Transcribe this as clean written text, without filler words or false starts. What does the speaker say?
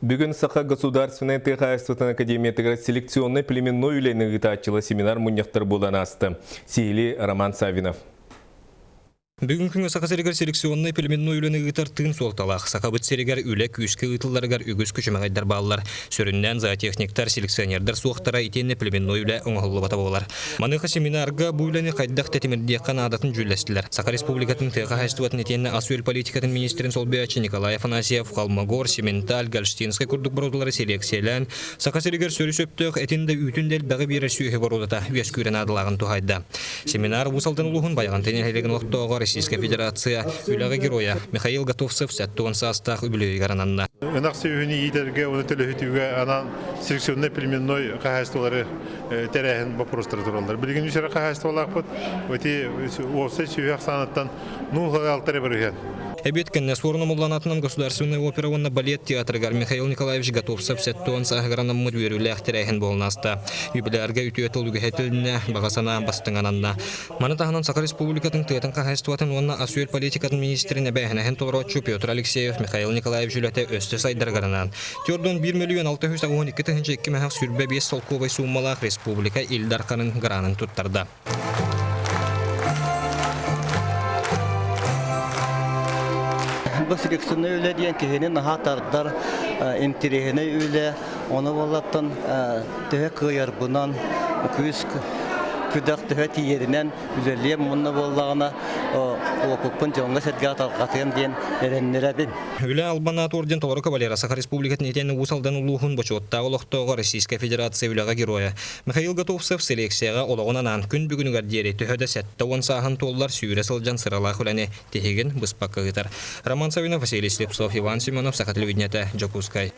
Бүгүн Саха государственнай тыа хаһаайыстыбатын академиятыгар селекционнай племенной үлэни ыытааччылар семинар мунньахтар буолан ааста. Сиһилии Роман Саввинов. Бүгүн күҥҥэ Саха сиригэр селекционнай племенной үлэни ыытар тыын суолталаах. Сахабыт сиригэр үлэ күүскэ ыытылларыгар үгүс күчүмэҕэйдэр бааллар. Сүрүннээн зоотехниктар, селекционердар суохтара итиэннэ племенной үлэ оҥоһуллубата буолар. Маныаха семинарга бу үлэни хайдах тэтимирдиэххэ наадатын дьүүллэстилэр. Саха Республикатын тыа хаһаайыстыбатын итиэннэ ас-үөл политикатын министрин солбуйааччы Николай Афанасьев Холмогор, Сементаль, Гольштинскай курдук боруодалары селекциялээн, Саха сиригэр сөрү сөптөөх этин да үүтүн да элбэҕи биэрэр сүөһү боруодата үөскүүрэ наадалааҕын туһаайда. Семинар Уус Алдан улууһун Байаҕантай нэһилиэгин олохтооҕо Российскай Федерация үлэҕэ геройа Михаил Готовцев 70 саастаах үбүлүөйүгэр ананна. Ынах сүөһүнү иитэргэ уонна төлөһүтүүгэ анаан селекционнай племенной хаһаайыстыбалары тэрээһин боппуруостара тураллар. Билигин үс эрэ хаһаайыстыбалаахпыт. Ити уопсай сүөһү ахсааныттан 0,6 эрэ бырыһыан. Эбиэт кэннэ Суорун Омоллоон аатынан Государственнай опера уонна балет театрыгар Михаил Николаевич Готовцев 70 сааһыгар анаммыт үөрүүлээх тэрээһин буолан ааста. Юбилярга үтүө тыл үгэһэ этилиннэ, баҕа санаа бастыҥ ананна. Маны таһынан Саха Республикатын тыатын хаһаайыстыбатын уонна ас-үөл политикатын министрин эбээһинэһин толорооччу Петр Алексеев Михаил Николаевич үлэтэ өссө сайдарыгар анаан, 401 мөлүйүөн 682 тыһыынча 2 мөһөх 25 солкуобай сууммалаах республика Ил Дарханын гранын туттарда. Бу селекционнай үлэ диэн киһини наһаа тардар интириэһинэй үлэ. Ону буоллаттан төһө кыайарбынан күүс күдэх төһө тиийэринэн үлэлиэм уонна буоллаҕына уопуппун дьоҥҥо-сэргэҕэ тарҕатыам диэн эрэннэрэбин. Үлэ Албан аат орден толору кавалера Саха Республикатын итиэннэ Уус Алдан улууһун бочуоттаах олохтооҕо Российскай Федерация үлэҕэ геройа Михаил Готовцев селекцияҕа олоҕун анаан күн бүгүнүгэр диэри төһө да 70 сааһын туоллар сүүрэ сылдьан сыралаах үлэни тиһигин быспакка ыытар. Роман Саввинов, Василий Слепцов, Иван Семенов, Саха телевидениетэ, Дьокуускай.